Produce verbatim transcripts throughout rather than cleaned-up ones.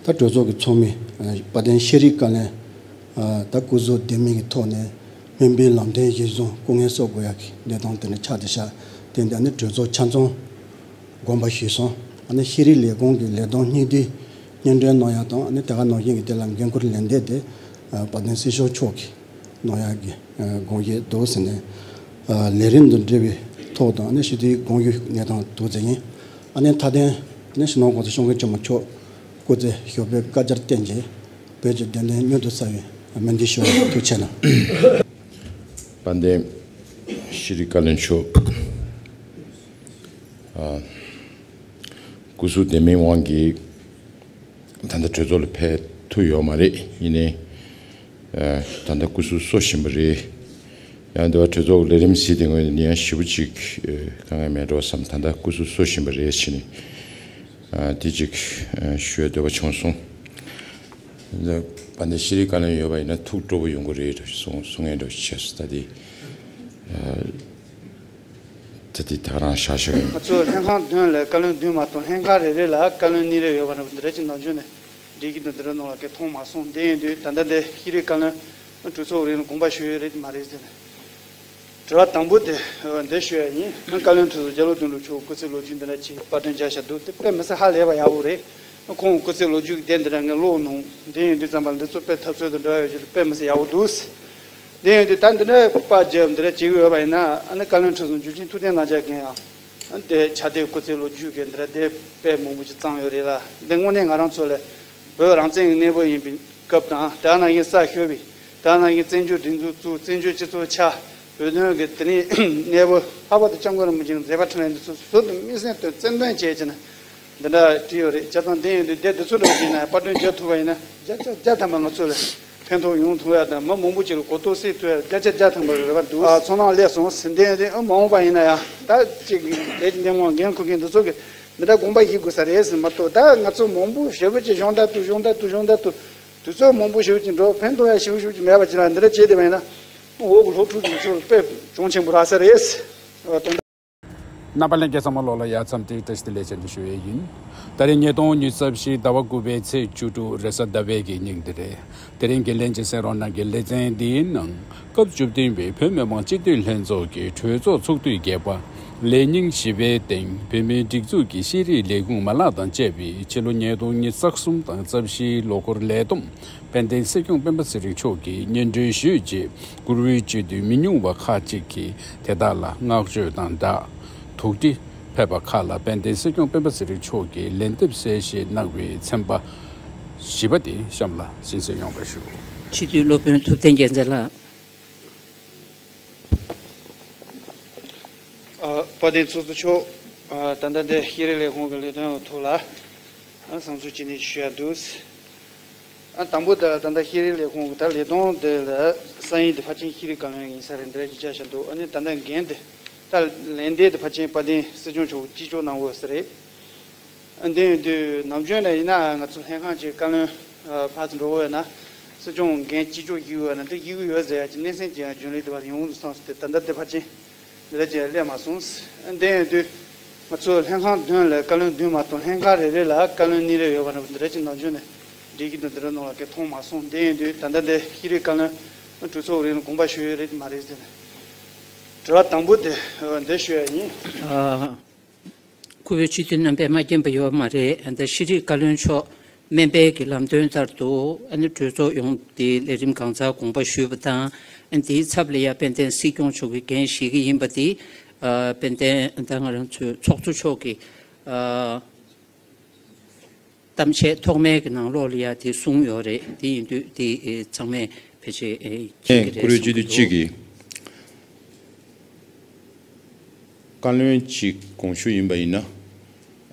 ད་གྲོས་ཚོགས་ཀྱི་ཚོགས་མི་དཔལ་ལྡན་ཤེས་རིག་བཀའ་བློན། ད་སྐུ་གཟུགས་ལྡན་མིན་གྱི་ཐོག་ནས་སྨན་པའི་ལམ་སྟོན་གཞིར་བཟུང་སྐུ་ངལ་གསོ་དགོས་ཡག་གི་གནས་སྟངས་དེ་འདྲ་ཆགས་བསྡད་ཤག་དེ་འདི་ནི་གྲོས་ཚོགས་ཆ་ཚང་དགོངས་པ་ཞུས་སོང་། ཨ་ནི་ཤེས་རིག་ལས་ཁུངས་ཀྱི་ལས་དོན་སྙིང་བསྡུས་སྙན་སྒྲོན་གནང་ཡག་དང་། ཨ་ནི་དེ་ག་ནང་བཞིན་གྱི་དེ་ལ་འགན་ཁུར་ལེན་འདོད་དེ་དཔལ་ལྡན་སྲིད་སྐྱོང་མཆོག་གིས་གནང་ཡག་གི་དགོངས་བཞེས་འདུག་ཟེར་ནས། ལས་རིམ་དང་འབྲེལ་བའི་ཐོག་དང་། ཨ་ནི་ཞུ་དུས་དགོངས་ཞུ་གནས་སྟངས་འདུག་ཟེར་ཡིན། ཨ་ནི་མཐའ་དོན་ཨ་ནི་སྤྱི་ནོར་༸གོང་ས་༸སྐྱབས་མགོན་ཆེན་པོ་མཆོག་སྐུ་ཚེ་ཞབས་པད་བསྐལ་བརྒྱར་བརྟན་ཅིང་། བོད་ཀྱི་བདེན་དོན་མྱུར་དུ་གསལ་བའི་སྨོན་འདུན་ཞུ་བ། ཐུགས་རྗེ་གནང་། དཔལ་ལྡན་ཤེས་རིག་བཀའ་བློན་མཆོག་ཨ། སྐུ་གཟུགས་བདེ་མིན་དབང་གིས་ད་ལྟ་གྲོས་ཚོགས་ལ་ཕེབས་ཐུབ་ཡོད་མ་རེད། ཡིན་ནའི་ཨ། ད་ལྟ་སྐུ་གཟུགས་གསོ་བཞིན་པ་རེད། ཡང་འདི་བ་གྲོས་ཚོགས་ལས་རིམ་གཟིགས་དེ་སྔོན་ནས་ཡང་ཞེ་པོ་ཅིག་ཨ། དཀའ་ངལ་མེད་འགྲོ་བསམ། ད་ལྟ་སྐུ་གཟུགས་གསོ་བཞིན་པ་རེད་ཟེར་ནས་ཨ། དེ་ཅིག་ཨ། ཞུ་ཡ་འདོད་པ་བྱུང་སོང་། དཔལ་ལྡན་ཤེས་རིག་བཀའ་བློན་ཡོད་པ་ཡིན་ན་ཐུགས་སྤྲོ་པོ་ཡོང་གི་རེད་གསུང་གསུང་མཁན་འདྲ་བྱས་སོང་། ད་དེ་ཨ། ད་དེ་ད་རང་བཞག་བཞག་ཡིན། ང་ཚོ་ལྷན་ཁང་བདུན་ལ་བཀའ་བློན་བདུན་མ་གཏོགས། ལྷན་ཁང་རེ་རེ་ལ་བཀའ་བློན་གཉིས་རེ་ཡོད་པ་འདྲ་བོ་འདི་འདྲ་ཅིག་ནམ་རྒྱུན་ནས་འགྲིག་གི་འདུག་འདི་འདྲ་གནང་བ་གལ་མཐོང་མ་སོང་། དེ་ཡིན་དུས་ད་ལྟ་འདི་ཤེས་རིག་བཀའ་བློན་གྲོས་ཚོགས་རིང་ལ་དགོངས་པ་ཞུ་ཡས་རེད་མ་རེད་ཟེར་ནས། དྲི་བ་དང་པོ་དེ་འདི་ཞུ་ཡ་ཡིན། བཀའ་བློན་ཁྲི་ཟུར་རྒྱ་ལོ་དོན་གྲུབ་མཆོག་སྐུ་ཚེ་ལོ་རྒྱུས་འདི་འདྲ་ཅིག་པར་སྐྲུན་བྱས་བཞག་འདུག་དེ་དཔེ་མི་སྲིད་ཧ་ལས་པ་ཡག་པོ་རེད། ཁོང་སྐུ་ཚེ་ལོ་རྒྱུས་ཀྱི་དེབ་འདི་འདྲ་ངས་ཀློག་མྱོང་། དེ་ཡིན་དུས་ཙམ་པ་འདི་ཚོ་དཔེ་འཐབ་རྩོད་དང་འབྲེལ་བ་ཡོད་རྒྱུ་དེ་དཔེ་མི་སྲིད་ཡག་པོ་འདུག་དེ་ཡིན་དུས་ད་འདི་འདྲ་པར་རྒྱབ་འདི་འདྲ་བྱེད་ཀྱི་ཡོད་པ་ཡིན་ན། ཨ་ནི་བཀའ་བློན་ཁྲི་ཟུར་འཇུ་ཆེན་ཐུབ་བསྟན་རྣམ་རྒྱལ་མགོན་ཡང་དེ་ཕྱག་དེབ་སྐུ་ཚེ་ལོ་རྒྱུས་ཀྱི་འདི་འདྲ་དེབ་དཔེ་མང་པོ་ཅིག་བརྩམས་ཡོད་རེད་ལ། འདི་དངོས་གནས་ང་རང་ཚོ་ལ་བོད་རང་བཙན་གྱི་གནས་བབ་ཡིན་པའི་སྐབས་དང་། དེ་ནང་བཞིན་ས་ཤོར་བའི། དེ་ནང་བཞིན་བཙན་བྱོལ་སྒྲིག་འཛུགས་བཙུགས། བཙན་བྱོལ་སྤྱི་ཚོགས་ཆགས། བོད་དོན་གྱི་དེ་རིང་གནས་བབ། ལྷག་པར་དུ་སྐྱབས་མགོན་རིན་པོ་ཆེའི་མཛད་པ་འཕྲིན་ལས་འདི་ཚོ་ཟུར་དུ་དམིགས་བསལ་དུ་རྩལ་འདོན་བྱས་བྱས་ནས་འདི་འདྲ་བྲིས་ཡོད་རེད། བྱས་ཙང་དེ་ཡིན་དུས་དེབ་འདི་ཚོ་འདྲ་བྱས་ན་པར་སྐྲུན་བྱ་ཐུབ་པ་ཡིན་ན་བརྒྱ་ཆ་བརྒྱ་ཐམ་པ་ང་ཚོ་ལ་ཕན་ཐོགས་ཡོང་ཐུབ་ཡ་དང་། མི་མང་པོ་ཅིག་ལ་གོ་རྟོགས་སད་ཐུབ་ཡ་བརྒྱ་ཆ་བརྒྱ་ཐམ་པ་རེད་པ་འདུག་ཨ། ཚོར་སྣང་སླེབས་སོང་། དེ་ཡིན་དུས་ཨ་མ་འོངས་པ་ཡིན་ན་ཡང་ད་ཅིག་ལས་ཀྱི་འདེམས་ངོ་འགན་འཁུར་མཁན་འདི་ཚོ་གིས་འདི་འདྲ་དགོངས་པ་བཞེས་དགོས་ས་རེད་ཟེར་མ་གཏོགས། ད་ང་ཚོ་མང་པོ་ཞེ་པོ་ཅིག་གཞུང་བརྡ་བཏུ་གཞུང་བརྡ་བཏུ་གཞུང་བརྡ་བཏུ་དུས་ཚོད་མང་པོ་ཞེ་པོ་ཅིག་འགྲོ། ཕན་ཐོགས་ཡ་ཞེ་པོ་ཞེ་པོ་ཅིག་མེད་པ་ཅིག་ལ་འདི་འདྲ་བྱས་བསྡད་པ་ཡིན་ན་འོག་གི་སློབ་ཕྲུག་ཚོ་དཔེ་གྱོང་ཆེན་པོ་རག་ས་རེད། རྣམ་པ་ལྷན་རྒྱས་ཚང་མ་ལོགས་ལ་ཡ་མཚམས་འདིར་བཀྲ་ཤིས་བདེ་ལེགས་བཅར་འདྲི་ཞུ་ཡས་ཡིན། ད་རེས་ཉིས་སྟོང་ཉི་ཤུ་རྩ་བཞི་ཟླ་བ་དགུ་པའི་ཚེས་བཅུ་དྲུག་རེས་གཟའ་ཟླ་བའི་གི་ཉིན་འདི་རེད། དེ་རིང་གི་ལྷན་རྒྱས་གསན་རོགས་གནང་གི་ལེ་ཚན་འདིའི་ནང་སྐབས་བཅུ་བདུན་པའི་བོད་མི་མང་སྤྱི་འཐུས་ལྷན་ཚོགས་ཀྱི་གྲོས་ཚོགས་ཚོགས་དུས་བརྒྱད་པ་ལས་ཉིན་བཞི་པའི་སྟེང་བོད་མིའི་སྒྲིག་འཛུགས་ཀྱི་ཤེས་རིག་ལས་ཁུངས་མ་ལག་དང་བཅས་པའི་ཕྱི་ལོ་ཉིས་སྟོང་ཉི་ཤུ་རྩ་གསུམ་དང་རྩ་བཞིའི་ལོ་འཁོར་ལས་བསྡོམས་དཔལ་ལྡན་སྲིད་སྐྱོང་སྤེན་པ་ཚེ་རིང་མཆོག་གིས་སྙན་སྒྲོན་ཞུས་རྗེས་བཀུར་འོས་སྤྱི་འཐུས་མི་ཉུང་བ་ཁག་ཅིག་གིས་དེ་དག་ལ་བསྔགས་བརྗོད་དང་སྦྲགས། དོགས་འདྲི་ཕེབས་པ་ཁག་ལ་དཔལ་ལྡན་སྲིད་སྐྱོང་སྤེན་པ་ཚེ་རིང་མཆོག་གིས་ལན་འདེབས་གསལ་བཤད་གནང་བའི་ཚན་པ་བཞི་པ་དེ་གཤམ་ལ་གསན་གཟིགས་ཡོང་བ་ཞུ། སྤྱི་འཐུས་སློབ་དཔོན་ཐུབ་བསྟན་རྒྱལ་མཚན་ལགས། ཨ། དཔལ་ལྡན་ཚོགས་གཙོ་མཆོག་ཨ། ད་ལྟ་འདི་ཤེས་རིག་ལས་ཁུངས་ཀྱི་ལས་དོན་ཐོག་ལ་ཨ། བསམ་ཚུལ་ཅིག་ནས་ཞུ་ཡ་འདུག་ཨ། དང་པོ་ད་ད་ལྟ་ཤེས་རིག་ལས་ཁུངས་ཀྱི་ད་ལས་དོན་དེ་ལ་ས་ཡིན་དེ་ཕལ་ཆེར་ཤེས་རིག་བཀའ་བློན་ཡིན་ས་རེད། འདི་འདྲ་ཅིག་བྱས་བཞག་འདུག་ཨ་ནི་ད་ལྟ་འགན་དེ་ད་ལན་འདེབས་དེ་ཕལ་ཆེར་དཔལ་ལྡན་སྲིད་སྐྱོང་མཆོག་གིས་གཅིག་ལྕོགས་གནང་དགོས་ས་རེད། ཨ། འདི་ཡིན་དུས་ནམ་རྒྱུན་ནས་ཡིན་ན་ང་ཚོ་ལྷན་ཁང་གཅིག་བཀའ་བློན་ཨ། ཕར་ཚུར་འགྲོ་དགོས་ཡོད་ན་སྲིད་སྐྱོང་འགན་གཅིག་ལྕོགས་བཞེས་དགོས་ཡོད་ན་འདི་བཞེས་ཀྱི་ཡོད་ཟེར་ཡ་ཅིག་སྣེ་ཚན་གྱི་རྒྱུན་ལས་དེ་བ་ཡོང་དུ་སོང་ཟེར་ཏེ། ད་ལྟ་དེ་ཕལ་ཆེར་འདི་འདྲ་ཅིག་སླེབས་མ་སོང་། འདི་ཡིན་དུས་ང་ཚོ་ལྷན་ཁང་བདུན་ལ་བཀའ་བློན་བདུན་མ་གཏོགས་ལྷན་ཁང་རེ་རེ་ལ་བཀའ་བློན་གཉིས་རེ་ཡོད་པ་འདྲ་པོ་འདི་འདྲ་ཅིག་ནམ་རྒྱུན་ནས་འགྲིག་གི་འདུག་འདི་འདྲ་གནང་བ་གལ་མཐོང་མ་སོང་། འདི་ཡིན་དུས་ད་ལྟ་འདི་ཤེས་རིག་བཀའ་བློན་གྲོས་ཚོགས་རིང་ལ་དགོངས་པ་ཞུ་ཡས་རེད་མ་རེད་ཟེར་ནས་དྲི་བ་དང་པོ་དེ་འདི་ཞུ་ཡ་ཡིན། ཨ། སྐུ་བོད་སྤྱི་འཐུས་རྣམ་པས་མ་མཁྱེན་པ་ཡོད་མ་རེད། ད་ཤེས་རིག་བཀའ་བློན་མཆོག་སྨན་པའི་གི་ལམ་སྟོན་ལྟར་དུ་ཨ་ནི་གྲོས་ཚོགས་ཡོངས་དེའི་ལས་རིམ་གང་ཚང་དགོངས་པ་ཞུས་པ་དང་། ཨ་ནི་དེའི་ཚབ་ལ་ཡ་དཔལ་ལྡན་སྲིད་སྐྱོང་མཆོག་གིས་འགན་བཞེས་ཀྱི་ཡིན་པ་དེ་ཨ། དཔལ་ལྡན་ད་ང་རང་ཚོའི་ཚོགས་གཙོ་མཆོག་གིས་ཨ། གཏམ་བཤད་ཐོག་མའི་གི་ནང་ལོགས་ལ་ཡ་དེ་གསུངས་ཡོད་རེད། དེ་ཡིན་དུས་དེ་ཨེ། ཚང་མས་ཕལ་ཆེར་ཨེ། མཁྱེན་གྱི་རེད་བསམ་གྱི་འདུག་བཀུར་འོས་སྤྱི་འཐུས་གཅིག་གིས་བཀའ་བློན་གཅིག་དགོངས་ཞུ་ཡིན་པ་ཡིན་ན།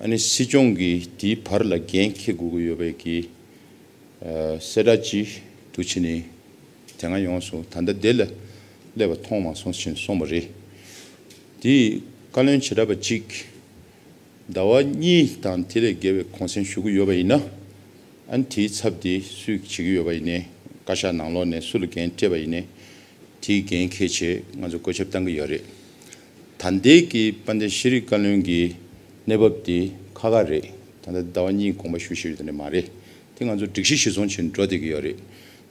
ཨ་ནི་སྲིད་སྐྱོང་གིས་དེའི་བར་ལ་འགན་འཁྱེར་དགོས་ཀྱི་ཡོད་པའི་གི་ཨ། གསལ་བསྒྲགས་ཅིག་འདུག་བྱས་ནས་དེ་སྔ་ཡོངས་སུ་ད་ལྟ་དེ་ལ་སླེབས་པ་མཐོང་མ་སོང་ཞེས་གསུངས་པ་རེད། དེ་བཀའ་བློན་བྱེ་བྲག་པ་གཅིག་ཟླ་བ་གཉིས་དང་དེ་ལས་བརྒལ་བའི་གུང་སེང་ཞུ་གི་ཡོད་པ་ཡིན་ན། ཨ་ནི་དེའི་ཚབ་དེ་སུས་བྱེད་ཀྱི་ཡོད་པ་ཡིན་ནའི། བཀའ་ཤག་ནང་ལོགས་ནས་སུ་ལ་འགན་སྤྲད་པ་ཡིན་ནའི། དེའི་འགན་འཁྱེར་བྱས་ང་ཚོ་བཀོད་ཁྱབ་བཏང་གི་ཡོད་རེད། ད་ལྟའི་གི་དཔལ་ལྡན་ཤེས་རིག་བཀའ་བློན་གྱི་གནས་བབ་དེ་ཁག་ཁག་རེད། ད་ལྟ་ཟླ་བ་གཉིས་དགོངས་པ་ཞུ་ཞུ་ཡོད་དེ་འདྲ་མ་རེད། དེ་ང་ཚོ་སྒྲིག་གཞི་གཞིར་བཟུང་བྱས་ནས་འགྲོ་བསྡད་ཀྱི་ཡོད་རེད།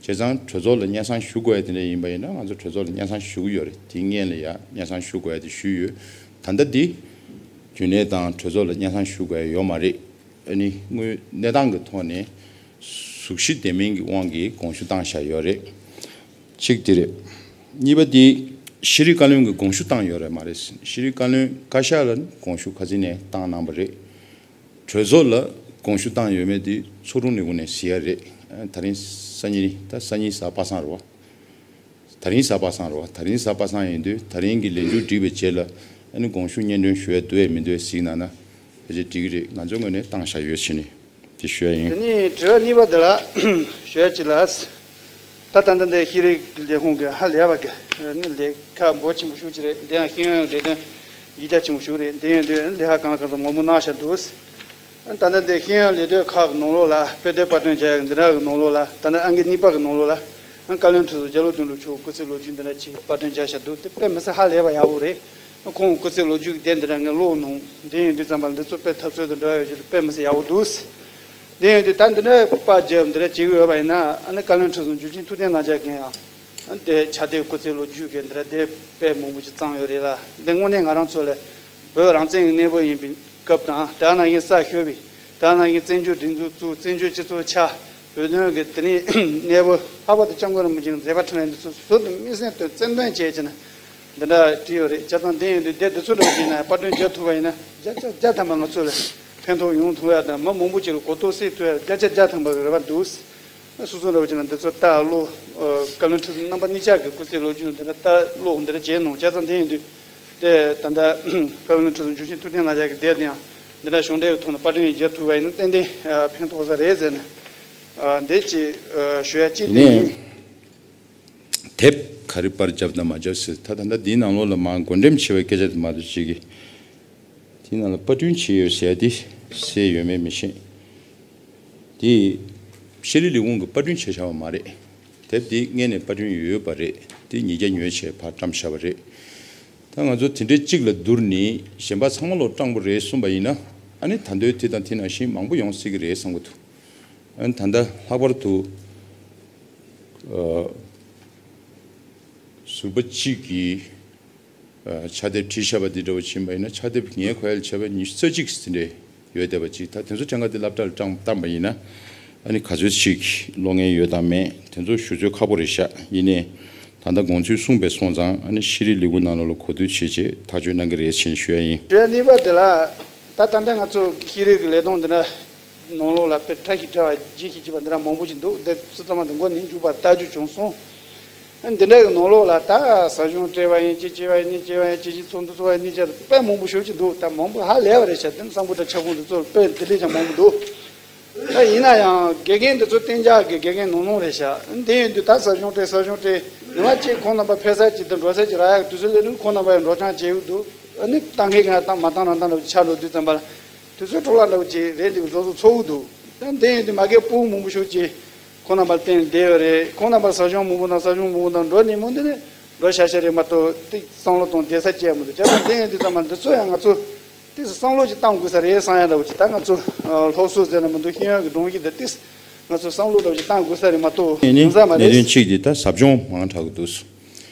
བྱས་ཙང་གྲོས་ཚོགས་ལ་སྙན་སེང་ཞུ་དགོས་ཡ་དེ་འདྲ་ཡིན་པ་ཡིན་ན་ང་ཚོ་གྲོས་ཚོགས་ལ་སྙན་སེང་ཞུ་གི་ཡོད་རེད། དེ་སྔོན་ལ་ཡ་སྙན་སེང་ཞུ་དགོས་ཡ་དེ་ཞུས་ཡོད། ད་ལྟ་འདི་རྒྱུན་ལས་དང་གྲོས་ཚོགས་ལ་སྙན་སེང་ཞུ་དགོས་ཡ་ཡོད་མ་རེད། ཨ་ནི་དངོས་གནས་སྟངས་ཀྱི་ཐོག་ནས་གཟུགས་གཞི་ལྡན་མིན་གྱི་དབང་གིས་དགོངས་ཞུ་བཏང་བཞག་ཡོད་རེད། གཅིག་དེ་རེད། གཉིས་པ་དེ་ཤེས་རིག་བཀའ་བློན་གྱིས་དགོངས་ཞུ་བཏང་ཡོད་རེད་མ་རེད། ཤེས་རིག་བཀའ་བློན་བཀའ་ཤག་ལ་དགོངས་ཞུ་ཁ་སང་ནས་བཏང་གནང་བ་རེད། གྲོས་ཚོགས་ལ་དགོངས་ཞུ་བཏང་ཡོད་མེད་དེ་ཚོགས་དྲུང་ནས་ངོས་ནས་གཟིགས་ཡ་རེད། ད་རིང་སང་ཉིན་ད་སང་ཉིན་གཟའ་པ་སངས་རེད་བ། ད་རིང་གཟའ་པ་སངས་རེད་བ། ད་རིང་གཟའ་པ་སངས་ཡིན་དུས་ད་རིང་གི་ལས་མཇུག་བསྒྲིལ་བའི་རྗེས་ལ་ཨ་ནི་དགོངས་ཞུ་སྙན་སྒྲོན་ཞུ་ཡ་འདུག་ཡ་མི་འདུག་ཡ་གཟིགས་གནང་ན་ཕལ་ཆེར་འགྲིག་གི་རེད། ང་ཚོའི་ངོས་ནས་བཏང་བཞག་ཡོད་བྱས་ནས་དེ་ཞུ་ཡ་ཡིན། དེ་ནས་དྲི་བ་གཉིས་པ་འདི་ལ་ཞུ་ཡ་གཅིག་ལ། ད་ད་ལྟ་འདི་ཤེས་རིག་ལས་ཁུངས་ཀྱི་ཧ་ལས་པ་གི་ནི་ལས་ཀ་འབོར་ཆེན་པོ་ཞིག་ཅིག་རེད། འདི་ཡང་ཤེས་ཡོན་ལས་དོན་ཡིག་ཆ་ཆེན་པོ་ཞིག་རེད། འདི་ཡོད་དུས་ལས་ཀ་གང་གང་དུ་ངོ་མ་གནང་བཞག་འདུག་ད་ལྟ་འདི་ཤེས་ཡོན་ལས་དོན་ཁག་གི་ནང་ལོགས་ལ་དཔེ་དེབ་པར་སྐྲུན་བྱ་ཡག་འདི་འདྲ་གི་ནང་ལོགས་ལ་ད་ལྟ་ཨང་ཀི་གཉིས་པ་གི་ནང་ལོགས་ལ་བཀའ་བློན་ཁྲི་ཟུར་རྒྱ་ལོ་དོན་གྲུབ་མཆོག་སྐུ་ཚེ་ལོ་རྒྱུས་འདི་འདྲ་ཅིག་པར་སྐྲུན་བྱས་བཞག་འདུག་དེ་དཔེ་མི་སྲིད་ཧ་ལས་པ་ཡག་པོ་རེད། ཁོང་སྐུ་ཚེ་ལོ་རྒྱུས་ཀྱི་དེབ་འདི་འདྲ་ངས་ཀློག་ནོ། འདི་ཡིན་དུས་ཙམ་པ་འདི་ཚོ་དཔེ་ཐབས་ཚུལ་དང་འབྲེལ་བ་ཡོད་རྒྱུ་དཔེ་མི་སྲིད་ཡག་པོ་འདུག་དེ་ཡིན་དུས་ད་འདི་འདྲའི་པར་རྒྱབ་འདི་འདྲ་བྱེད་ཀྱི་ཡོད་པ་ཡིན་ན་ཨ་ནི་བཀའ་བློན་ཁྲི་ཟུར་འཇུ་ཆེན་ཐུབ་བསྟན་རྣམ་རྒྱལ་མཁན་ཡང་ཨ་ནི་དེ་ཕྱག་དེབ་སྐུ་ཚེ་ལོ་རྒྱུས་ཀྱི་འདི་འདྲ་དེབ་དཔེ་མང་པོ་ཅིག་བརྩམས་ཡོད་རེད་ལ། འདི་དངོས་གནས་ང་རང་ཚོ་ལ་བོད་རང་བཙན་གྱི་གནས་བབ་ཡིན་པའི་སྐབས་དང་དེ་ནང་བཞིན་ས་ཤོར་བའི་དེ་ནང་བཞིན་བཙན་བྱོལ་སྒྲིག་འཛུགས་བཙུགས། བཙན་བྱོལ་སྤྱི་ཚོགས་ཆགས། བོད་དོན་གྱི་དེ་རིང་གནས་བབ་ལྷག་པར་དུ་སྐྱབས་མགོན་རིན་པོ་ཆེའི་མཛད་པ་འཕྲིན་ལས་འདི་ཚོ་ཟུར་དུ་དམིགས་བསལ་དུ་རྩལ་འདོན་བྱས་བྱས་ནས་འདི་འདྲ་བྲིས་ཡོད་རེད། བྱས་ཙང་དེ་ཡིན་དུས་དེབ་འདི་ཚོ་འདྲ་བོ་བྱས་ན་པར་སྐྲུན་བྱེད་ཐུབ་པ་ཡིན་ན་བརྒྱ་ཆ་བརྒྱ་ཐམ་པ་ང་ཚོ་ལ་ཕན་ཐོགས་ཡོང་ཐུབ་ཡ་དང་མི་མང་པོ་ཅིག་ལ་གོ་རྟོགས་སད་ཐུབ་ཡ་བརྒྱ་ཆ་བརྒྱ་ཐམ་པ་གི་རེ་བ་འདུག་སོ་སོ་འདྲ་བོ་བྱས་ན་འདི་ཚོ་ལྟ་ཀློག་བཀའ་བློན་ཁྲི་ཟུར་རྣམ་པ་གཉིས་ཆ་གི་སྐུ་ཚེ་ལོ་རྒྱུས་འདི་འདྲ་ལྟ་ཀློག་འདི་འདྲ་བྱས་གནང་། བྱས་ཙང་དེ་ཡིན་དུས་དེ་ད་ལྟ་བཀའ་བློན་ཁྲི་ཟུར་འཇུ་ཆེན་ཐུབ་བསྟན་རྣམ་རྒྱལ་གྱི་དེབ་དེ་ཡང་འདི་འདྲ་གཞུང་འབྲེལ་གྱི་ཐོག་ནས་པར་སྐྲུན་བརྒྱབ་ཐུབ་པ་ཡིན་ན་ཏན་ཏན་ཕན་ཐོགས་ས་རེད་ཟེར་ནས་འདི་ཅིག་ཞུ་ཡ་གཅིག་དེ་ཡིན། དེབ་ག་རེ་པར་བརྒྱབ་དང་མ་བརྒྱབ་ཟེར། ད་ད་ལྟ་འདིའི་ནང་ལོགས་ལ་མར་བགོ་འགྲེམས་བྱས་པའི་སྐད་ཆ་དེ་མ་གཏོགས་ཅིག་གི་དེའི་ནང་ལ་པར་སྐྲུན་བྱས་ཡོད་ཟེར་ཡ་དེ་གསལ་ཡོད་མེད་མི་ཤེས། དེ་ཤེས་རིག་ལས་ཁུངས་ཀྱིས་པར་སྐྲུན་བྱས་བཞག་པ་མ་རེད། དེབ་དེ་སྔོན་ནས་པར་སྐྲུན་ཡོད་པ་རེད། དེ་ཉིས་བརྒྱ་ཉོས་བྱས་ཕར་བཀྲམ་བཞག་པ་རེད། ད་ང་ཚོ་དེ་འདྲའི་གཅིག་ལ་བསྡུར་ནས་གཞན་པ་ཚང་མ་ལོ་སྤྲང་པོ་རེད་གསུངས་པ་ཡིན་ན་ཨ་ནི་ད་འདོད་དེ་དང་དེ་ནང་བཞིན་མང་པོ་ཡོང་སྲིད་ཀྱི་རེད་བསམ་གྱི་འདུག་ཨ་ནི་ད་ལྟ་ལྷག་པར་དུ་ཟུར་པ་གཅིག་གིས་ཕྱག་དེབ་བྲིས་བཞག་པ་འདི་འདྲ་བོ་ཕྱིན་པ་ཡིན་ན་ཕྱག་དེབ་ངའི་གོ་ཡ་ལ་བྱས་པ་ཉི་ཤུ་རྩ་གཅིག་དེ་འདྲས་ཡོད་བསྡད་པ་ཅིག་ད་དེ་ཚོ་ཕྲན་ཁ་དེ་སློབ་གྲྭ་ལ་བཏང་བཏང་པ་ཡིན་ན་ཨ་ནི་ག་ཚོད་ཅིག་ཀློག་མཁན་ཡོད་དམ་མེད་དེ་ཚོ་ཞུ་ཚོད་ཁག་པོ་རེད་ཤག་ཡིན་ནའི་ད་ལྟ་དགོངས་ཚུལ་གསུངས་པས་སོང་ཙང་ཨ་ནི་ཤེས་རིག་ལས་ཁུངས་ནང་ལོགས་ལ་གོ་བསྡུར་བྱས་རྗེས་ཐག་གཅོད་གནང་གི་རེད་ཅེས་ཞུ་ཡ་ཡིན། དེ་གཉིས་པ་དེ་ལ་ད་ད་ལྟ་ང་ཚོ་ཤེས་རིག་གི་ལས་དོན་འདི་འདྲ་ནང་ལོགས་ལ་དཔེ་ཁྲ་ཞིག་ཁྲ་བ་ལྗིད་ཞིག་ལྗིད་པ་འདི་འདྲ་མང་པོ་ཞིག་འདུག་འདི་སི་ཙམ་མ་འདི་མགོ་ནས་མཇུག་བར་ལྟ་རྒྱུ་བྱུང་སོང་། འདི་འདྲ་གི་ནང་ལོགས་ལ་ད་ཟབ་སྦྱོང་སྤྲད་པ་ཡིན་ཅི་བྱས་པ་ཡིན་ནི་བྱས་པ་ཡིན་ཅི་ཅི་ཚོགས་འདུ་ཚོགས་པ་ཡིན་ནི་བྱས་དཔེ་མང་པོ་ཞིག་ཅིག་འདུག་ད་མང་པོ་ཧ་ལས་པ་རེད་ཤག་དེ་ནི་གཙང་པོ་དང་ཁྱབ་ཁོངས་འདི་ཚོ་དཔེ་དེ་འདྲས་ཀྱང་མང་པོ་འདུག་ད་ཡིན་ན་ཡང་དགེ་རྒན་འདི་ཚོ་གཏན་འཇགས་ཀྱི་དགེ་རྒན་ནང་ནང་རེད་ཤག་དེ་ཡིན་དུས་ད་ཟབ་སྦྱོང་སྤྲད་ཟབ་སྦྱོང་སྤྲད་ཉི་མ་གཅིག་ཁོང་རྣམ་པ་ཕེབས་ས་ཅིག་དང་འགྲོ་ས་ཅིག་རག་ཡག་དུས་ཚོད་སླེབས་དུས་ཁོང་རྣམ་པ་ཡང་འགྲོ་སྟངས་བྱེད་ཀྱི་འདུག་ཨ་ནི་ད་མཁན་གང་ད་མ་བཏང་རང་བཏང་འདྲ་བོ་ཆགས་འགྲོ་དུས་ཙམ་པ་ལ། དུས་ཚོད་འཕྲོ་བརླག་འདྲ་བོ་ཅིག་རེད་འདུག་བཟོ་བཟོ་ཚོར་གྱི་འདུག་ད་དེ་ཡིན་དུས་མ་གི་ཕྲུ་གུ་མང་པོ་ཞིག་ཅིག་ཁོང་རྣམ་པར་བརྟེན་བསྡད་ཡོད་རེད། ཁོང་རྣམ་པར་ཟབ་སྦྱོང་མང་པོ་དང་ཟབ་སྦྱོང་མང་པོ་དང་འགྲོ་ནས་མོ་འདི་ནས་འགྲོ་ཤ་ཤ་རེད་མ་གཏོགས་ཏིག་བསམ་བློ་གཏོང་བསྡད་ས་ཅིག་མི་འདུག་བྱས་ཙང་དེ་ཡིན་དུས་ཙམ་པ་འདི་ཚོ་ཡང་ང་ཚོ་ཏིག་བསམ་བློ་ཅིག་བཏང་དགོས་ས་རེད་བསམ་ཡ་འདྲ་བོ་ཅིག་ད་ང་ཚོ་སློབ་གསོ་ཟེར་ན་མི་འདུག་ཤེས་ཡོན་གྱི་སྒྲོམ་གཞི་འདི་ཏིག་ང་ཚོ་བསམ་བློ་འདྲ་བོ་ཅིག་བཏང་དགོས་ས་རེད་མ་གཏོགས་ཡིན་ནའི་ཡོང་ས་མ་གནད་རེད། དོན་གཅིག་འདི་ད་ཟབ་སྦྱོང་མང་དྲགས་ཀྱི་འདུག་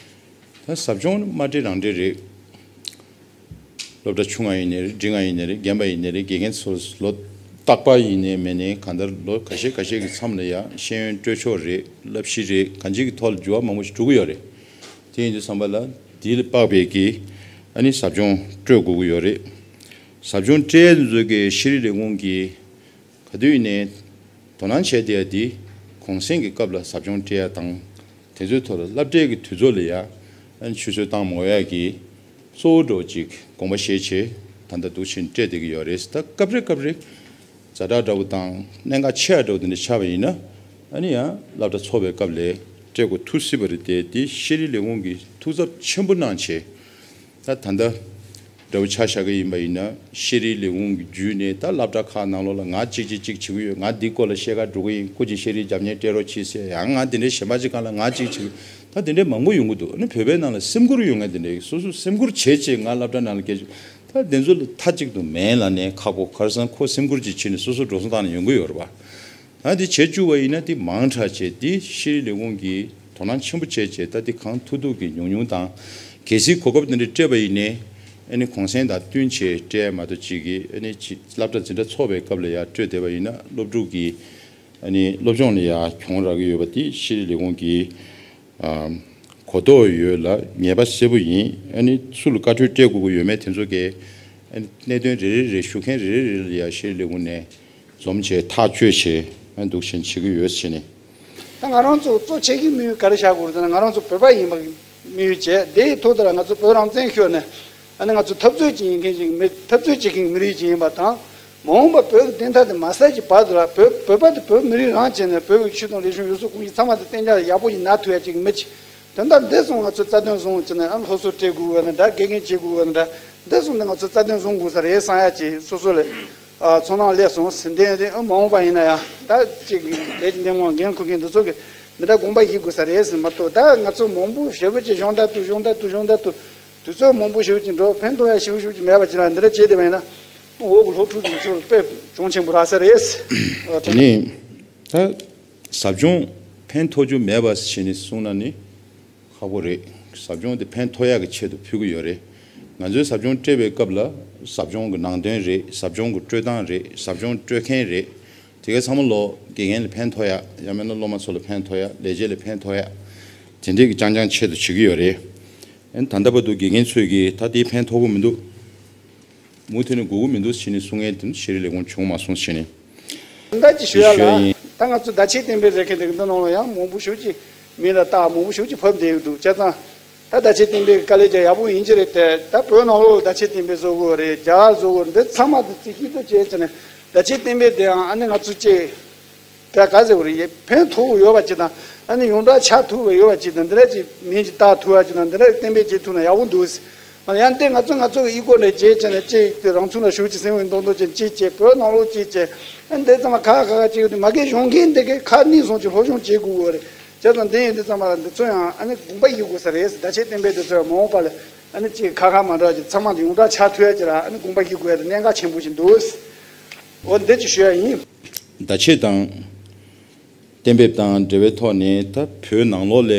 ད་ཟབ་སྦྱོང་ནི་མ་སྤྲད་རང་སྤྲད་རེད། སློབ་གྲྭ་ཆུང་བ་ཡིན་ནའི་རེད། འབྲིང་བ་ཡིན་ནའི་རེད། རྒན་པ་ཡིན་ནའི་རེད། དགེ་རྒན་ཚོ་ལོ་རྟག་པར་ཡིན་ནའི་མིན་ནའི་གང་ལྟར་ལོ་ཁ་ཤས་ཁ་ཤས་ཀྱི་མཚམས་ལ་ཡང་ཤེས་ཡོན་སྤྲོད་ཕྱོགས་རེད། བསླབ་གཞི་རེད། གང་ཅིའི་ཐོག་ལ་འགྱུར་བ་མང་པོ་ཞིག་འགྲོ་གི་ཡོད་རེད། དེ་ཡིན་དུས་ཙམ་པ་ལ་དེ་ལ་དཔག་པའི་གི་ཨ་ནི་ཟབ་སྦྱོང་སྤྲོད་དགོས་ཀྱི་ཡོད་རེད། ཟབ་སྦྱོང་སྤྲད་ཡ་ཚོ་གི་ཤེས་རིག་ལས་ཁུངས་ཀྱི་ག་དུས་ནས་དོ་སྣང་བྱས་བསྡད་ཡ་འདི་གུང་སེང་གི་སྐབས་ལ་ཟབ་སྦྱོང་སྤྲད་ཡ་དང་། དེ་ཚོའི་ཐོག་ལ་སློབ་གྲྭའི་གི་དུས་ཚོད་ལ་ཡ་ཨ་ནི་ཆུད་ཟོས་བཏང་མ་དགོས་ཡ་གི་གཙོ་བོ་འདྲ་བོ་ཅིག་དགོངས་པ་བཞེས་བྱས་ད་ལྟ་འདུག་ཕྱིན་སྤྲད་བསྡད་ཀྱི་ཡོད་རེད། ད་སྐབས་རེ་སྐབས་རེ་ཛ་དྲག་འདྲ་བོ་དང་གནད་འགག་ཆེ་བ་འདྲ་བོ་དེ་འདྲ་ཆགས་པ་ཡིན་ན་ཨ་ནི་ཡང་སློབ་གྲྭ་འཚོགས་པའི་སྐབས་ལ་སྤྲད་དགོས་ཐུག་སྲིད་པ་རེད་དེ། དེ་ཤེས་རིག་ལས་ཁུངས་ཀྱིས་ཐུགས་འཚབ་ཆེན་པོ་གནང་བྱས། ད་ད་ལྟ་འདྲ་བོ་ཆ་བཞག་གི་ཡིན་པ་ཡིན་ན་ཤེས་རིག་ལས་ཁུངས་ཀྱི་བརྒྱུད་ནས་ད་སློབ་གྲྭ་ཁག་ནང་ལོགས་ལ་ང་གཅིག་གཅིག་གཅིག་བྱེད་ཀྱི་ཡོད། ང་འདི་སྐོར་ལ་བཤད་ག་འགྲོ་གི་ཡིན། སྐུ་མཁྱེན་ཤེས་རིག་རྒྱབ་གཉེར་སྤྲད་རོགས་གྱིས་ཟེར་ཡང་ང་འདི་འདྲའི་གཞན་པ་ཅིག་སྒང་ལ་ང་གཅིག་བྱེད་ཀྱི་ཡོད། ད་འདི་འདྲའི་མང་པོ་ཡོང་གི་འདུག་ཨ་ནི་བོད་པའི་ནང་ལ་སེམས་ཁུར་ཡོད་མཁན་དེ་འདྲའི་སོ་སོ་སེམས་ཁུར་བྱེད་ཅེས་ང་སློབ་གྲྭ་ནང་ལ་སྐད་ཆ་ད་དེ་ཚོ་ལ་མཐའ་གཅིག་ཏུ་མེད་ལབ་ནས་ཁག་པོ་གར་སང་ཁོ་སེམས་ཁུར་ཅིག་བྱས་ནས་སོ་སོ་འགྲོ་སོང་བཏང་ནས་ཡོང་གི་ཡོད་རེད་པ། ད་འདི་བྱེད་བཅུག་པ་ཡིན་ན་འདི་མང་དྲགས་བྱས། འདི་ཤེས་རིག་ལས་ཁུངས་ཀྱིས་དོ་སྣང་ཆེན་པོ་བྱས་བྱས། ད་འདི་གང་ཐུབ་ཐུབ་ཀྱིས་ཉུང་ཉུང་དང་། གལ་སྲིད་གོ་སྐབས་འདི་འདྲ་སྤྲད་པ་ཡིན་ནའི་ཨ་ནི་གུང་སེང་དང་བསྟུན་བྱས་སྤྲད་མ་གཏོགས། ཅིག་གིས་ཨ་ནི་ཅིག་སློབ་གྲྭ་འཛིན་གྲྭ་ཚོགས་པའི་སྐབས་ལ་ཡར་སྤྲོད་བསྡད་པ་ཡིན་ན། སློབ་ཕྲུག་གི་ཨ་ནི་སློབ་སྦྱོང་ལ་ཡར་གྱོང་རག་གི་ཡོད་པ་འདི་ཤེས་རིག་ལས་ཁུངས་ཀྱིས་ཨ་གོ་རྟོགས་ཡོད་ལ་ངེས་པ་གསལ་པོ་ཡིན། ཨ་ནི་སུ་ལ་བཀའ་འཁྲོལ་སྤྲད་དགོས་ཀྱི་ཡོད་མེད་དེ་ཚོ་གའི་ཨ་ནི་གནད་དོན་རེ་རེ་རེ། ཞུ་མཁན་རེ་རེ་རེ་ལ་ཡར་ཤེས་རིག་ལས་ཁུངས་ནས་འཛོམས་བྱས་ཐག་གཅོད་བྱས་ཨ་ནི་འདུག་བཞིན་བྱེད་ཀྱི་ཡོད་ཟེར་ནས། ད་ང་རང་ཚོ་གཙོ་ཆེ་གི་དམིགས་ཡུལ་ག་རེ་བཞག་དགོས་རེད་ཟེར་ན། ང་རང་ཚོ་བོད་པ་ཡིན་པ་གི་དམིགས་ཡུལ་བྱས། དེའི་ཐོག་ཏུ་ལ་ང་ཚོ་བོད་རང་བཙན་ཤོར་ནས་ཨ་ནི་ང་ཚོ་འཐབ་རྩོད་ཅིག་ཡིན་མཁན་ཅིག་མི། འཐབ་རྩོད་བྱེད་མཁན་མི་རིགས་ཅིག་ཡིན་པ་དང་། མ་འོངས་པ་བོད་ཀྱི་བདེན་མཐའ་དེ་མ་གསལ་གྱི་བར་དུ་ལ་བོད་བོད་པ་དེ་བོད་མི་རིགས་རང་བྱས་ནས་བོད་ཀྱི་ཆོས་དང་རིག་གཞུང་ཡུལ་སྲོལ་ཁོར་ཡུག་ཚང་མ་དེ་གཏན་འཇགས་ཡག་པོ་ཞིག་ན་ཐུབ་ཡ་ཅིག་མི་ཅིག་དོན་དག་འདི་སོང་ང་ཚོས་རྩ་དོན་བཟུང་བྱས་ནས་ཨ་སློབ་གསོ་སྤྲད་དགོས་པ་ན་འདྲ། དགེ་རྒན་བྱེད་དགོས་པ་ན་འདྲ། འདི་སོང་ནས་ང་ཚོས་རྩ་དོན་བཟུང་དགོས་ས་རེད་བསམ་ཡ་ཅིག་སོ་སོ་ལ་ཨ་ཚོར་སྣང་སླེབས་སོང་ཟིན། དེ་དེ་ཨ་མ་འོངས་པ་ཡིན་ན་ཡང་ད་ཅིག་ལས་ཀྱི་འདེམས་ངོ་འགན་འཁུར་མཁན་འདི་ཚོ་གིས་འདི་འདྲ་དགོངས་པ་བཞེས་དགོས་ས་རེད་ཟེར་མ་གཏོགས། ད་ང་ཚོ་མང་པོ་ཞེ་པོ་ཅིག་གཞུང་བརྡ་བཏུ་གཞུང་བརྡ་བཏུ་གཞུང་བརྡ་བཏུ་དུས་ཚོད་མང་པོ་ཞེ་པོ་ཅིག་འགྲོ། ཕན་ཐོགས་ཡ་ཞེ་པོ་ཞེ་པོ་ཅིག་མེད་པ་ཅིག་ལ་འདི་འདྲ་བྱས་བསྡད་པ་ཡིན་ན། འོག་གི་སློབ་ཕྲུག་དེ་ཚོར་དཔེ་གྱོང་ཆེན་པོ་རག་ས་རེད། དེ་ནས་ད་ཟབ་སྦྱོང་ཕན་ཐོགས་རྒྱུ་མེད་པ་ཞིག་ནས་གསུངས་ན་ནི་ཁག་པོ་རེད། ཟབ་སྦྱོང་དེ་ཕན་ཐོགས་ཡག་གི་ཆེད་དུ་ཕུལ་གྱི་ཡོད་རེད། ང་ཚོའི་ཟབ་སྦྱོང་སྤྲད་པའི་སྐབས་ལ་ཟབ་སྦྱོང་གི་ནང་དོན་རེད། ཟབ་སྦྱོང་གི་སྤྲོད་སྟངས་རེད། ཟབ་སྦྱོང་སྤྲོད་མཁན་རེད། དེ་ག་ཚང་མ་ལོ་དགེ་རྒན་ལ་ཕན་ཐོགས་ཡག། ཡང་མིན་ན་སློབ་མ་ཚོ་ལ་ཕན་ཐོགས་ཡག། ལས་བྱེད་ལ་ཕན་ཐོགས་ཡག། དེ་འདྲས་ཀྱི་རྐྱང་རྐྱང་ཆེད་དུ་བྱེད་ཀྱི་ཡོད་རེད། ཨ་ནི་ད་ལྟ་བར་དུ་དགེ་རྒན་ཚོས་ཀྱིས་ད་དེ་ཕན་ཐོགས་ཀྱི་མི་འདུག་མུ་མཐུད་ནས་དགོས་ཀྱི་མི་འདུག་ཟེར་ནས་གསུང་མཁན་དེ་ཤེས་རིག་ལས་ཁུངས་བྱུང་མ་སོང་ཟེར་ནས། ད་ཅི་ཞུ་ཡ་ལ། ད་ང་ཚོ་བརྡ་ཆད་གཏན་འབེབས་རེད་མཁན་དེ་གི་འདི་ནང་ལ་ཡང་མང་པོ་ཞེ་པོ་ཅིག་མིང་ལ་བཏགས། མང་པོ་ཞེ་པོ་ཅིག་ཕབ་བསྡད་ཡོད་འདུག་བྱས་ཙང་ད་བརྡ་ཆད་གཏན་འབེབས་དཀའ་ལས་རྒྱག་ཡག་པོ་ཡིན་གྱི་རེད་དེ། ད་བོད་ནང་ལོགས་ལ་བརྡ་ཆད་གཏན་འབེབས་བཟོ་དགོས་རེད། རྒྱ་གར་བཟོ་དགོས་རེད། འདི་ཚང་མ་དེ་རྩིས་ཤིག་ཏུ་བྱས་ཙང་ནས་བརྡ་ཆད་གཏན་འབེབས་དེའང་ཨ་ནི་ང་ཚོ་ཅིག་ད་ག་ཟེར་བ་རེད། ཕན་ཐོགས་ཡོད་པ་ཅིག་དང་། ཨ་ནི་ཡོངས་གྲགས་ཆགས་ཐུབ་པ་ཡོད་པ་ཅིག་དང་། འདི་འདྲ་ཅིག་མིང་ཅིག་བཏགས་ཐུབ་པ་ཅིག་དང་། འདི་འདྲ་གཏན་འབེབས་བྱེད་ཐུབ་ན་ཡག་པོ་འདུག་ཨ་ནི་ཡང་དེ་ང་ཚོ་ང་ཚོ་གི་ཨི་ཀོ་འདྲ་བྱས་བྱས་ནས་ཅིག་དེ་རང་ཚུགས་ལ་ཞུགས་ཅིག་སེམས་འདོད་འདོད་ཅན་ཅིག་བྱས། བོད་ནང་ལོགས་ཅིག་བྱས། ཨ་ནི་དེ་ཚང་མ་ཁ་ཁ་ཁ་ཅིག་ཡོད་དུས་མ་གི་གཞུང་འགན་འདི་གི་ཁ་ནས་སོང་ཅིག་སློབ་སྦྱོང་བྱེད་དགོས་པ་རེད། བྱས་ཙང་དེ་ཡིན་དུས་ཙམ་པ་ལ་འདི་ཚོ་ཡང་ཨ་ནི་དགོངས་པ་བཞེས་དགོས་ས་རེད། བརྡ་ཆད་གཏན་འབེབས་འདི་ཚོ་ཡང་མ་འོངས་པ་ལ་ཨ་ནི་ཅིག་ཁ་ཁ་མ་འདྲ་ཅིག་ཚང་མ་འདི་ཡོངས་གྲགས་ཆགས་ཐུབ་ཡ་ཅིག་ལ་ཨ་ནི་དགོངས་པ་བཞེས་དགོས་ཡ་དེ་གནད་འགག་ཆེན་པོ་ཞིག་འདུག་འོ་འདི་ཅིག་ཞུ་ཡ་ཡིན། བརྡ་ཆད་དང་གཏན་འབེབས་དང་འབྲེལ་བའི་ཐོག་ནས་ད་བོད་ནང་ལོགས་ལ་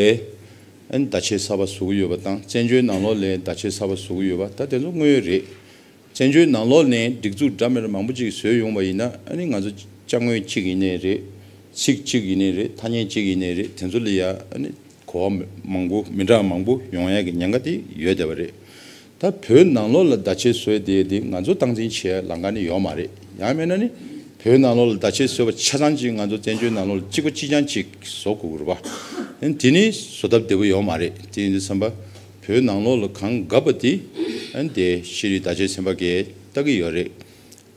ཨ་ནི་བརྡ་ཆད་གསར་པ་བཟོ་གི་ཡོད་པ་དང་། བཙན་བྱོལ་ནང་ལོགས་ལ་བརྡ་ཆད་གསར་པ་བཟོ་གི་ཡོད་པ་ད་དེ་ཚོ་དངོས་ཡོད་རེད། བཙན་བྱོལ་ནང་ལོགས་ནས་སྒྲིག་འཛུགས་འདྲ་མི་འདྲ་མང་པོ་ཅིག་བཟོས་ཡོང་བ་ཡིན་ན། ཨ་ནི་ང་ཚོ་ཅ་དངོས་གཅིག་ཡིན་ནའི་རེད། ཚིག་གཅིག་ཡིན་ནའི་རེད། ཐ་སྙད་གཅིག་ཡིན་ནའི་རེད། དེ་ཚོ་ལ་ཡ་ཨ་ནི་གོ་བ་མང་པོ་མི་འདྲ་མང་པོ་ཡོང་ཡ་གི་ཉེན་ཁ་དེ་ཡོད་བསྡད་པ་རེད། ད་བོད་ནང་ལོགས་ལ་བརྡ་ཆད་བཟོས་དེ་དེ་ང་ཚོ་སྟངས་འཛིན་བྱེད་ཡ་ལམ་ཁ་ནི་ཡོད་མ་རེད། ཡང་མིན་ན་ནི་བོད་ནང་ལོགས་ལ་བརྡ་ཆད་བཟོས་པ་ཆ་ཚང་ཅིག་ང་ཚོ་བཙན་བྱོལ་ནང་ལོགས་ལ་གཅིག་པ་གཅིག་རྐྱང་ཅིག་བཟོ་དགོས་ཀྱི་རེད་པ། ཨ་ནི་དེ་ནི་བཟོ་ཐབས་བདེ་པོ་ཡོད་མ་རེད། དེ་ཡིན་དུས་ཙམ་པ་བོད་ནང་ལོགས་ལ་གང་དགའ་བ་དེ་ཨ་ནི་དེ་ཤེས་རིག་བརྡ་ཆད་ཚན་པ་གིས་ལྟ་གི་ཡོད་རེད།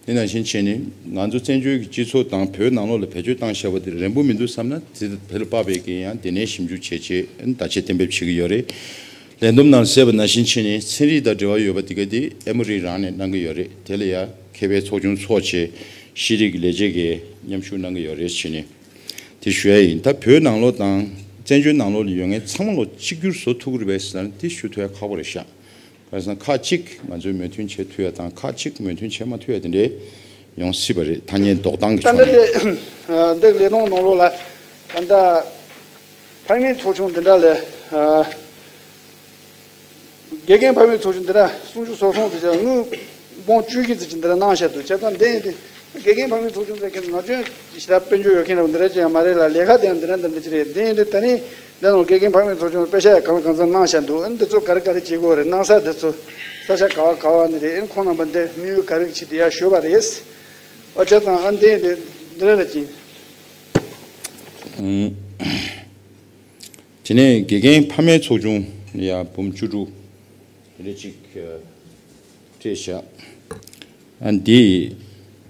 དེ་ནང་བཞིན་བྱས་ནས་ང་ཚོ་བཙན་བྱོལ་གྱི་སྤྱི་ཚོགས་དང་བོད་ནང་ལོགས་ལ་བེད་སྤྱོད་བཏང་བཞག་པ་དེ་རན་པོ་མི་འདུག་བསམ་ན། དེ་དེ་ལ་དཔག་པའི་གི་ཡང་དེ་ནས་ཞིབ་འཇུག་བྱས་བྱས་བརྡ་ཆད་གཏན་འབེབས་བྱེད་ཀྱི་ཡོད་རེད། ལས་བསྡོམས་ནང་གསལ་བ་ནང་བཞིན་བྱས་ནས་ཚན་རིག་དང་འབྲེལ་བ་ཡོད་པ་དེ་ག་དེ་ཨེ་མོ་རི་རང་ནས་གནང་གི་ཡོད་རེད། དེ་ལ་ཡང་མཁས་པའི་ཚོགས་ཆུང་ཚོགས་བྱས་ཤེས་རིག་གི་ལས་བྱེད་ཀྱིས་མཉམ་ཞུགས་གནང་གི་ཡོད་རེད་བྱས་ནས་དེ་ཞུ་ཡ་ཡིན། ད་བོད་ནང་ལོགས་དང་བཙན་བྱོལ་ནང་ལོགས་ལ་ཡོད་མཁན་ཚང་མ་ལོ་གཅིག་གྱུར་བཟོ་ཐུབ་ཀྱི་རེད་པས་ཟེར་ན་དེ་ཞུ་ཐུབ་ཡ་ཁག་པོ་རེད་ཤག་ག་རེ་ཟེར་ན་ཁག་གཅིག་ང་ཚོས་མོས་མཐུན་བྱེད་ཐུབ་ཡ་དང་ཁག་གཅིག་མོས་མཐུན་བྱེད་མ་ཐུབ་ཡ་དེ་འདྲས་ཡོང་སྲིད་པ་རེད། ཐ་སྙད་འདོགས་སྟངས་ཀྱི་ད་ཕྱོགས་ལྟ་ནས། འདི་ལས་ལས་དོན་ནང་ལོགས་ལ་ད་ལྟ་ཕ་མའི་ཚོགས་ཆུང་འདི་འདྲ་ལས་དགེ་རྒན་ཕ་མའི་ཚོགས་ཆུང་འདི་འདྲ་སུམ་ཅུ་སོ་གསུམ་ཙམ་ཅིག་དངུལ་འབུམ་བཅུ་བཞི་ཙམ་ཅིག་འདི་འདྲ་གནང་བཞག་འདུག་བྱས་ཙང་འདི་ཡིན་ཏེ། དགེ་རྒན་ཕ་མའི་ཚོགས་ཆུང་ཟེར་མཁན་ནང་ཆོས་ཞེ་དྲག་དཔལ་འབྱོར་ཡོད་མཁན་རང་འདི་འདྲ་ཅིག་ཡང་མ་རེད་ལ། ལས་ཀ་དེ་ཡང་འདི་འདྲ་འདི་འདྲ་ཅིག་རེད། འདི་ཡིན་དུས་ད་ནི་འདི་ནང་དགེ་རྒན་ཕ་མའི་ཚོགས་ཆུང་དཔེ་ཆ་ཡང་གང་ལ་གང་འཚམ་གནང་བཞག་འདུག་ཨ་ནི་འདི་ཚོ་ག་རེ་ག་རེ་བྱེད་དགོས་རེད། གནང་ས་འདི་ཚོ་ས་ཆ་ག་བ་ག་བ་ནས་རེད། ཨ་ནི་ཁོང་རྣམ་པ་འདི་དམིགས་ཡུལ་ག་རེ་བྱེད་དེ་ཡར་ཞུས་པ་རེད། ཨོ་བྱས་ཙང་ཨ་འདི་འདི་འདི་འདྲ་རེད་ཅིང་། དེ་ནས་དགེ་རྒན་ཕ་མའི་ཚོགས་ཆུང་ཡང་འབུམ་བཅུ་དྲུག་དེ་འདྲ་ཅིག་སྤྲད་བཞག་ཨ་འདི་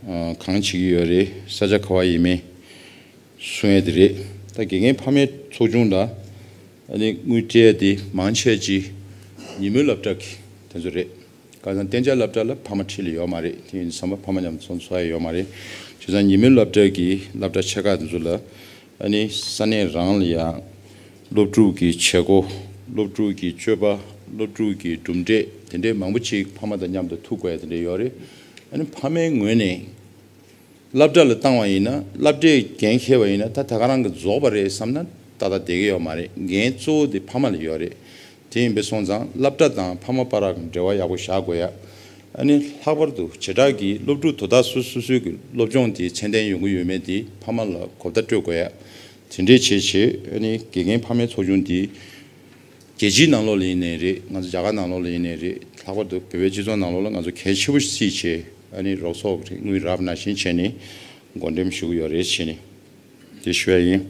གང་བྱེད་ཀྱི་ཡོད་རེད། ས་ཆ་ག་བ་ཡིན་མིན་གསུང་ཡས་དེ་རེད། ད་དགེ་རྒན་ཕ་མའི་ཚོགས་ཆུང་ལ་ཨ་ནི་དངུལ་སྤྲད་ཡས་དེ་མང་ཆེ་ཅིག་ཉིན་མོའི་སློབ་གྲྭ་གི་དེ་ཚོ་རེད། ག་ཚང་གཏན་འཇགས་སློབ་གྲྭ་ལ་ཕ་མ་ཁྲིད་ལ་ཡོད་མ་རེད། དེ་ཡིན་དུས་ཙམ་པ་ཕ་མ་མཉམ་དུ་ཚོགས་ཚོགས་ཡས་ཡོད་མ་རེད། བྱས་ཙང་ཉིན་མོའི་སློབ་གྲྭ་གི་སློབ་གྲྭ་ཆེ་ཁག་དེ་ཚོ་ལ་ཨ་ནི་ས་གནས་རང་ལ་ཡང་སློབ་ཕྲུག་གི་བྱེད་སྒོ། སློབ་ཕྲུག་གི་སྤྱོད་པ། སློབ་ཕྲུག་གི་གྲུབ་འབྲས་དེ་འདྲའི་མང་པོ་ཅིག་ཕ་མ་དང་མཉམ་དུ་ཐུག་དགོས་ཡ་དེ་འདྲ་ཡོད་རེད། ཨ་ནི་ཕ་མའི་ངོས་ནས་ སློབ་གྲྭ་ལ་བཏང་བ་ཡིན་ན། སློབ་གྲྭས་འགན་འཁྱེར་བ་ཡིན་ན། ད་ད་ག་རང་གིས་རྫོགས་པ་རེད་བསམ་ན་ཏག་ཏག་བསྡད་ཀྱི་ཡོད་མ་རེད། འགན་གཙོ་བོ་དེ་ཕ་མ་ལ་ཡོད་རེད། དེ་ཡིན་པས་སོང་ཙང་སློབ་གྲྭ་དང་ཕ་མ་བར་འབྲེལ་བ་ཡག་པོ་བཞག་དགོས་ཡ། ཨ་ནི་ལྷག་པར་དུ་བྱེ་བྲག་གི་སློབ་ཕྲུག་དོ་བདག་སོ་སོ་སོའི་གི་སློབ་སྦྱོང་དེ་ཚད་ལྡན་ཡོང་གི་ཡོད་མེད་དེ་ཕ་མ་ལ་གོ་བརྡ་སྤྲོད་དགོས་ཡ། དེ་འདྲས་བྱས་བྱས་ཨ་ནི་དགེ་རྒན་ཕ་མའི་ཚོགས་ཆུང་དེ་རྒྱལ་སྤྱིའི་ནང་ལོགས་ལ་ཡིན་ནའི་རེད། ང་ཚོ་རྒྱ་གར་ནང་ལོགས་ལ་ཡིན་ནའི་རེད། ལྷག་པར་དུ་བོད་པའི་སྤྱི་ཚོགས་ནང་ལོགས་ལ་ང་ཚོ་གལ་ཆེ་པོ་ཞིག་བརྩིས་བྱས། ཨ་ནི་རོགས་ཚོགས་རིགས་དངུལ་རག་ནང་བཞིན་བྱས་ནས་བགོ་འགྲེམས་ཞུ་གི་ཡོད་རེད་བྱས་ནས། དེ་ཞུ་ཡ་ཡིན།